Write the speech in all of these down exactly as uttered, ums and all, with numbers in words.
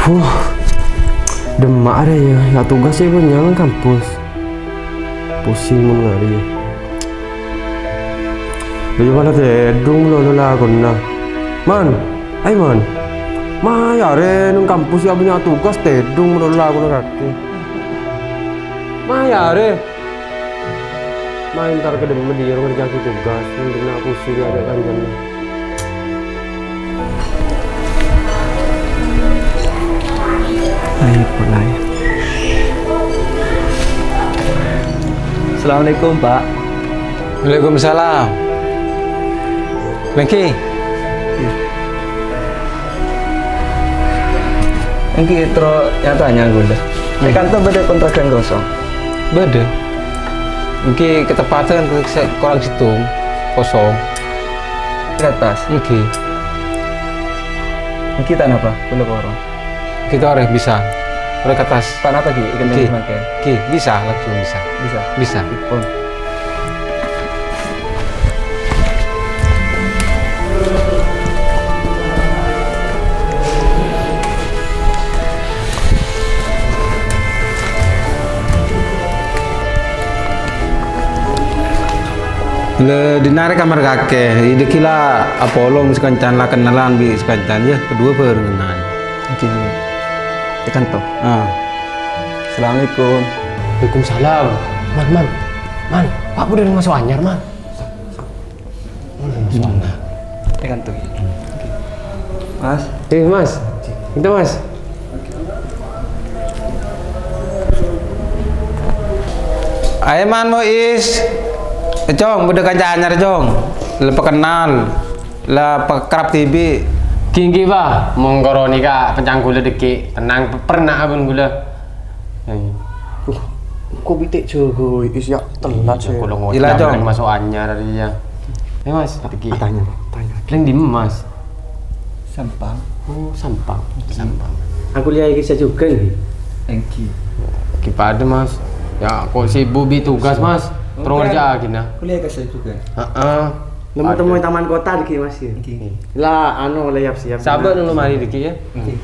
Wah, demak arè ya, ya tugas è bânnya' neng kampus. Pusing mon ngarè. Bâjâ pala tèdung lolo lakona. Man, ay Man. Maya arè neng kampus ya bânnya' tugas tèdung lolo lakona kakè. Maya arè. Maèn entar ka dimma dhi' ro ngerjâ'aghi tugas, mending na' pusing ya, ada kancana. Ayo, pulai. Assalamualaikum, Pak. Waalaikumsalam. Lagi? Èngghi terro nyatanya ghulâ. È kanto bâdâ kontrakan kosong. Bâdâ. Èngghi kateppadhân sè korang sèttong kosong. Kertas. Èngghi. Èngghi tana apa? Ghulâ korong. Èngghi torè bisa. Torè kertas. Tana apa, Ki? Ikan Èngghi. Tadi makan. Èngghi, bisa, langsung bisa. Bisa? Bisa. Pon. La, dinna' rè kamar kakè, è dâgghi' la apolong sakancan, la kennalan bi' sakancan, ya, kaduwâ bhârengngan. Oke. Tekan to. Ah. Assalamualaikum. Waalaikumsalam. Man, man. Man, Pak, udah masuk anyar, man. Tekan to. Mas. Eh, Mas. Itu, Mas. Ayo, man, Muis. Eh, Cong, bâdâ kanca anyar, Cong. La pakennal. La pakerrab dhibi'. Ghi, ghi, Bah. Mon korong nèka pencang ghulâ dâgghi'. Tenang, pernah abon ghulâ. Ayo. Uh, kok pitik jago, Is, ya, telat sih. Ila, Cong. Masuk anyar, ya. Eh, Mas, dâgghi'. Tanya, tanya. Lèng dimma, Mas? Sampang. Oh, Sampang. Sampang. Aku lihat iki sajugan iki. Èngghi. Iki padâ, Mas. Ya, kok sibuk bi' tugas, Mas. Terus kerja gini. Kuliah ke sajugan. Heeh. Nemu-temu taman kota iki, Mas, ya? Èngghi. Lah, anu, oleh siap-siap. Sabar dulu mari dâgghi', ya. Èngghi.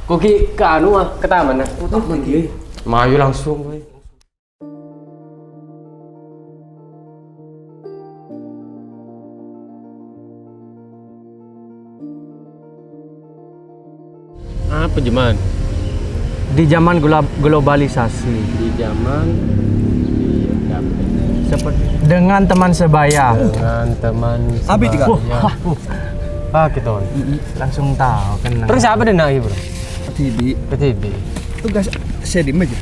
Kok ki ke anu, ah, ke taman, ah. Taman, èngghi. Mayu langsung, weh. Apa zaman? Di zaman gula-, globalisasi. Di zaman, iya, dapet. Seperti dengan teman sebaya. Dengan teman Abi juga. Sebaya. Wah, wah, wah. Ah, gitu. Langsung tahu, kan. Terus apa dâ' na', Bro? P T B. P T B. Tugas saya di meja.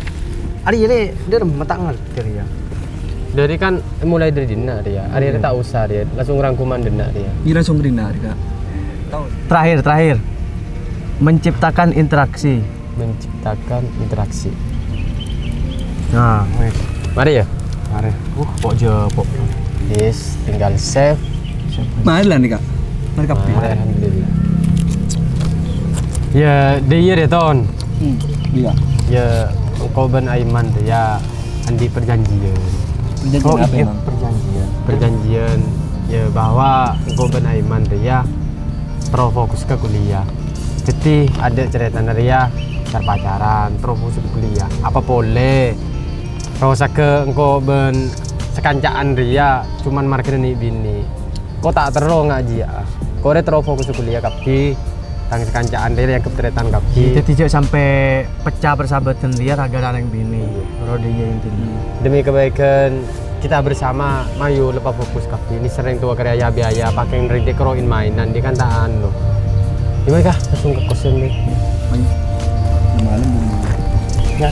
Ari ini dia mata ngerti ya. Dari kan mulai dari dinna' dia. Ari ini tak usah dia, langsung rangkuman dinna' dia. Ini langsung dinna' dia. Tahu. Terakhir, terakhir. Menciptakan interaksi. Menciptakan interaksi. Nah, wes. Mari ya. Mari. Uh, kok jepok. Yes, tinggal save. Mari lah nih, Kak. Mari, Kak. Mari, alhamdulillah. Ya, dâ' iyâ dâ', Ton. Hmm, iya. Ya, engko' bân Aiman dâ' iyâ andi' perjanjian. Perjanjian apa, iya, emang? Perjanjian. Perjanjian, ya, bahwa engko' bân Aiman dâ' iyâ terro fokus ka kuliah. Dhâddhi, adâ' carètana rèya, car-pacaran, terro fokus ka kuliah. Apa polè? Terro sagâ' engko' bân sakanca'an rèya, cuman marghâna nè'-binè'. Ko' ta' terro ngajhiâ. Ko' rè terro fokus kuliah kabbhi. Tang sakanca'an rè èangghep tarètan kabbhi. Dhâddhi jhâ' sampè' pecah persahabatan rèya gara-gara nè'-binè'. Iya. Ro dâ' iyâ intina. Demi kebaikan kita bersama, mayu lepas fokus kabbhi. Ini sering tua karya biaya, pakai ngredek roin mainan, dia kan tak anu. Gimana kah? Langsung ke kosan deh. Ayo. Malam, malam. Ya.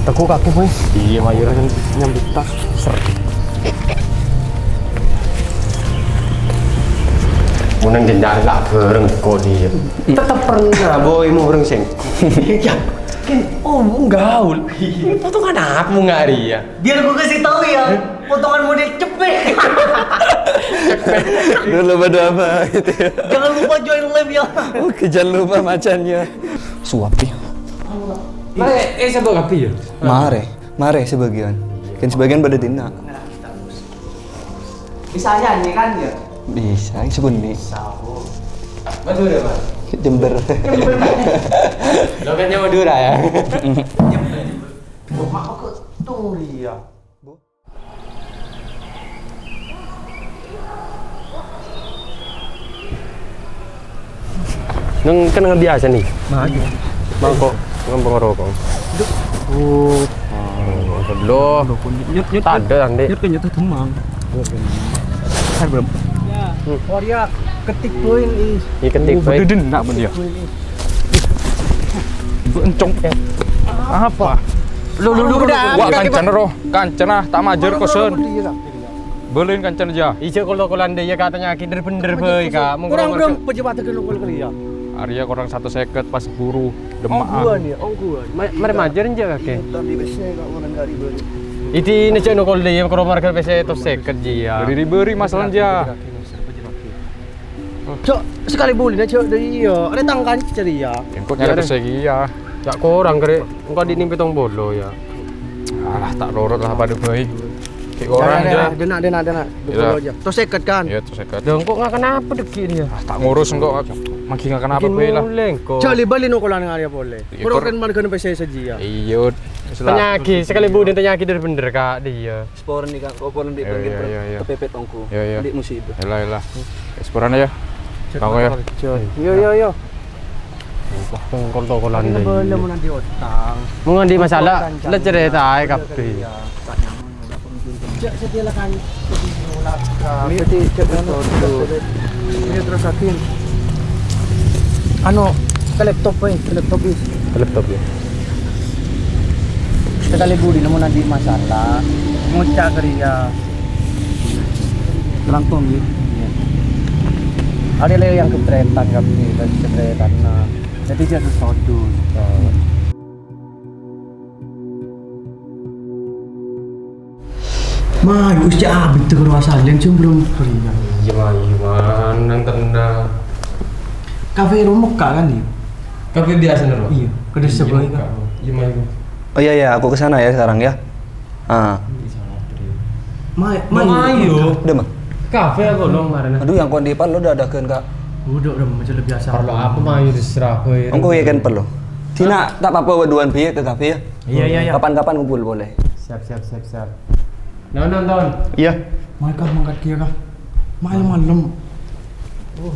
Teko kaki, boy. Iya, mayu kan nyambut tas. Ser. Mun nang jenjang lah bareng kok dia. Tetep pernah, boy, mau bareng sing. Ya, kan, oh, mau gaul. Ini potongan apa mau ngari ya? Biar gue kasih tahu ya, potongan model cepet. Dulu pada apa gitu ya? Jangan lupa join live ya. Oke, jangan lupa macannya. Suap ya. Mare, eh, sapa kabeh ya? Mare, mare sebagian. Kan sebagian pada dinna'. Bisa nyanyi kan ya? Bisa, sebenarnya. Bisa, Bu. Betul ya, Pak? Jember. Lo kan nyawa Madura ya? Jember, Jember. Loh, mak kok turi ya? Neng, kan neng biasa nih. Nah, iya. Mangkok, ngempeng rokok. Oh. Oh, sebelah. Nyut, nyut, tak ada, Andi. Nyut, nyut, nyut, demang. Kan belum. Ya. Hmm. Oh, dia ketik poin, is. Iya, ketik poin. Oh, bededen, nak, bener ya? Poin, is. Bencong. Apa? Lu, lu, lu, lu. Wah, kancana, roh. Kancana, tak majer, kosen. Beliin kancana, ya. Ijâ kol-kolan dâ' iyâ katanya aki der-bender bhâi, Kak. Monggo Kurang nomor berapa pejabat ke nukul kali ya? Arya kurang satu seket pas guru. Demak. Ongguan ya, ongguan. Ma-, mare majer enjâ' kakè? Iya, tadi biasa, Kak, orang dari balik. Iti nejjâ' nukul dâ' iyâ, karo marga pèssè to seket jiyâ. Beri-beri masalah, jâ. Cok, sekali bulan aja udah iya. Ada tangkan ceria. Engko' nyari pèssè iyâ. Ya kurang kere. Engko' di ini petong bolo ya. Alah, tak lorot lah pada baik. Kayak orang aja. Denak, denak, denak. Iya. Dua puluh aja. Terus seket kan? Iya, terus seket. Lah, engko' nggak kenapa deki dia? Ah, tak ngurus engko'. Magi nggak kenapa bae lah. Mulai engko'. Jali bali nukulan ngarya boleh. Iya, kurang kan margane pèssè sejia. Iya, wis lah. Tanya lagi, sekali budi tanya lagi dari bener, Kak, dia. Sporan nih, Kak. Koporan di Iya, pinggir iya, iya, iya. Kepepet ongko. Iya, iya. Di musibah. Elah, elah. Sporan ya. Kanggo ya. Iya, iya, iya. Wah, tongkol-tongkolan Ini deh. Boleh mau nanti utang. Mau nanti masalah, Utang le cerita aja kabeh. Iya, Pak Nyaman, udah pun gitu. Cek sedia lah kan. Ini cek, cek, cek. Ini terus lagi. Anu, ke laptop, eh, ke laptop, is. Ke laptop ya. Sekali budi nemu nanti masalah, ngucak ke dia. Terang tong, ya. Iya. Ada lagi yang keberetan, kan, ini, dan keberetan, nah. Jadi dia sesuatu. Ma, Gus, cak abit tuh rumah salin, cuma belum beri, kan? Iya, ma, iya, ma, nang tenang. Kafe rumah kak, kan, ya? Kafe biasa, nih, Bro? Iya, kedua Iya, sebelah, ma, kan? Iya, ma, iya. Oh iya, iya, aku ke sana ya sekarang ya. Ah. Mai, mai, Mai, yo. Udah, Mang. Kafe aku dong kemarin. Aduh, yang kondi parlo udah ada kan, Kak. Udah, udah, macam biasa. Parlo apa, Mai, terserah, boy. Engko ya kan parlo. Dina, tak apa-apa, berduaan biye ke kafe ya. Iya, iya, iya. Kapan-kapan kumpul boleh. Siap, siap, siap, siap. Nah, nonton. Iya. Mai, Kak, mangkat kia, Kak. Mai, malam. Uh.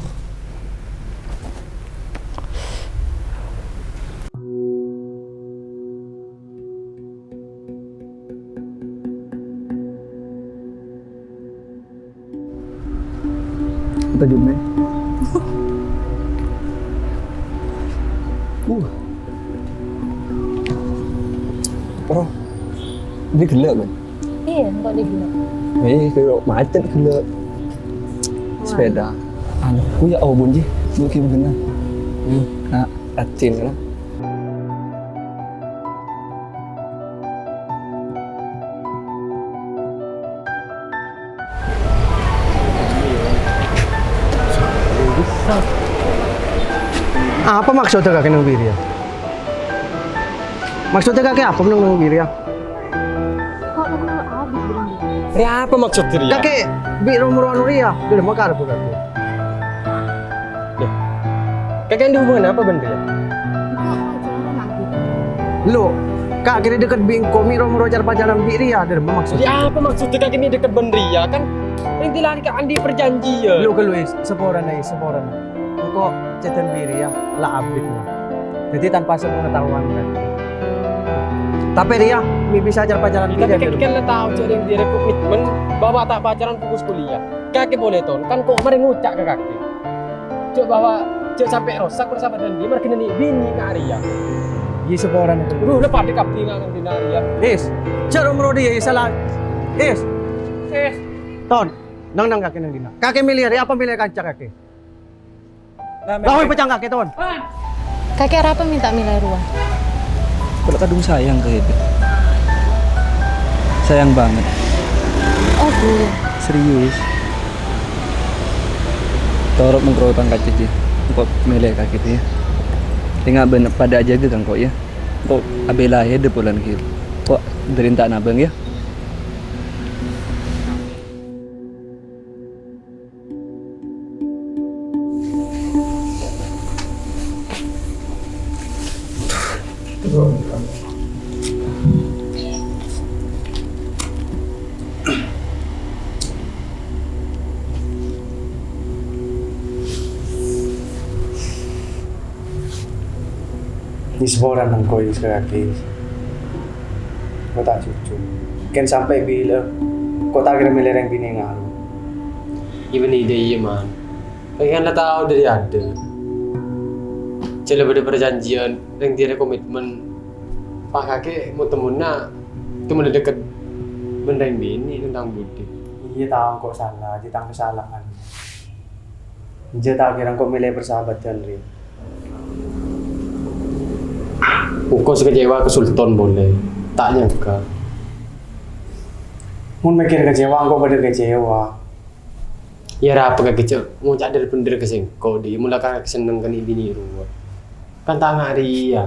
Tajubnya. Uh. Oh. Ini gila, kan? Iya, kok ini gila? Eh, kalau macet gila. Wah. Sepeda. Anu, ku ya, oh, bunyi. Lu gimana? Hmm. Nah, rajin, kan? Apa maksudnya kakek nang Wiri ya? Maksudnya kakek apa nang Wiri ya? Kok nang Abi belum? Ini apa maksudnya dia? Kakek bi romo-romo ya, dia mau karep kakek. Loh, kakek ada hubungan apa bân Ria? Lo, Kak, kira deket bi engko' mi romo car-pacaran bi Ria, dâ' remma maksud? Ya, apa maksudnya kakek ini deket bân Ria? Kan inti lari ke Andi perjanjian. Lo, ke Luis, seporan aja, seporan. Engko' cedden bi Ria, la abit, lo. Jadi tanpa sepengetahuan, kan. Tapi Ria, mi bisa car-pacaran Tapi bi, kakek kan la tao, jadi yang dia komitmen bahwa tak pacaran fokus kuliah. Kakek boleh ton, kan kok mari ngucak ke kakek. Cok bahwa cok sampai rosak persahabatan dia, mereka nani bini nak Ria. Iya, seporan itu. Duh, lepas deh kapi ngangan di Ria. Is, cok umroh dia, salah. Is. Is. Ton, nang nang kakek nang dina. Kakek milih Ria apa milih kanca kakek? Nah, Lah, woi, pecah kakek, Ton. Kakek arapa minta milai ruwa? Kalau kadung sayang ke itu. Sayang banget. Oh, gue. Serius. Torop mengkro tang kaca ji. Engko' milih kakek ya. Tengah bener pada aja ke kangko ya. Engko' abela ya de bulan gitu. Kok derinta nabang ya? Nyèsapora nang koy, Is, ka kakè. Ko' ta' jujur. Kèng sampè' bilâ ko' ta' kèra mèlè rèng binè' ngarok. Iyâ, bânnè iyâ, Man. Kakè kan la tao dâri adâ'. Jhâ' la bâdâ parjhânjhiyân, rèng dhiyâ rèya komitmen. Pas kakè mon-temmonna, temmonna dhâkket bân rèng binè' tentang budi. Iyâ, tao ko' sala, jhâ' tang kasala'an. Jhâ' ta' kèra ko' mèlè parsahabhâdhân, Ri. Engko' sè kecewa ka Sultan polè. Ta' nyangka. Mon mèkkèr kecewa, engko' padâ kecewa. Iyâ, arapa kakè jhâ' ngoca' dhâr-bhendhâr ka sèngko', Di'. Mon la kakè senneng ka nè'-binè' rowa. Kan ta' nga' rèya.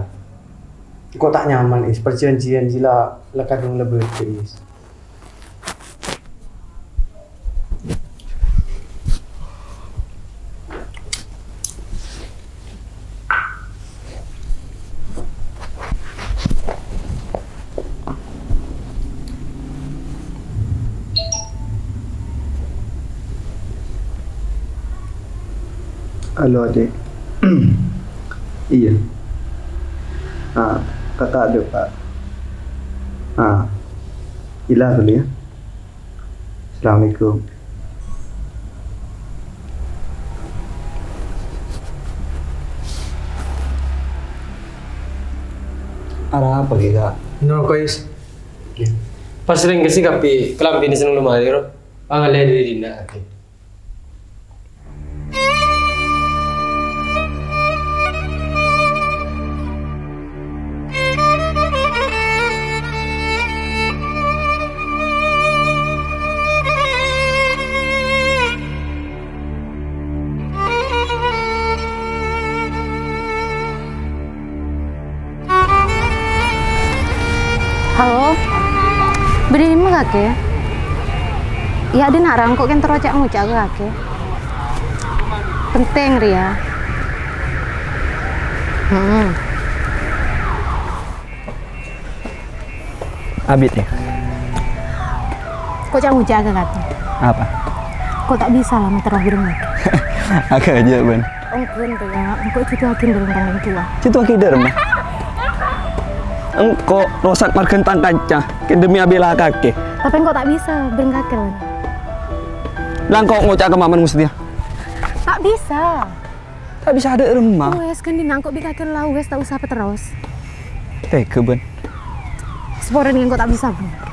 Engko' ta' nyaman, Is. Parjhânjhiyân jiyâ la, la kadhung la bâdâ, Is. Halo, Adik. Iyâ. Ah, Kakak ada, Pak. Ah, ila dulu ya. Assalamualaikum. Arapa, Kè, Kak? No, guys. Pas rèng kèsè kabbhi kalambhina sè neng lomari, ro. Pangaleya dâri dinna', oke. Halo? Bâdâ è dimma, Kakè? Iyâ, dinna' ra engko' kèng terro ca'-ngoca' ka Kakè. Penting rèya. Hmm. Abit, ya? Ko' ca'-ngoca' ka Kakè. Apa? Ko' ta' bisa la materro bhâreng Kakè. Aga aja, Bân. Ongghu, iyâ. Engko' èjhudhuwaghi bhâreng tang orèng towa. Jhudhuwaghi dâremma? Engko' rosak marghâna tang kanca, kèng demi abhilâ Kakè. Tapè engko' ta' bisa bhâreng Kakè, Bân. La engko' ngoca' ka Maman Mustia. Ta' bisa. Ta' bisa dâremma? Wes, ghândhina engko' bi' Kakè la, wes, ta' osa paterros. Tega, Bân. Saporana engko' ta' bisa, Bân.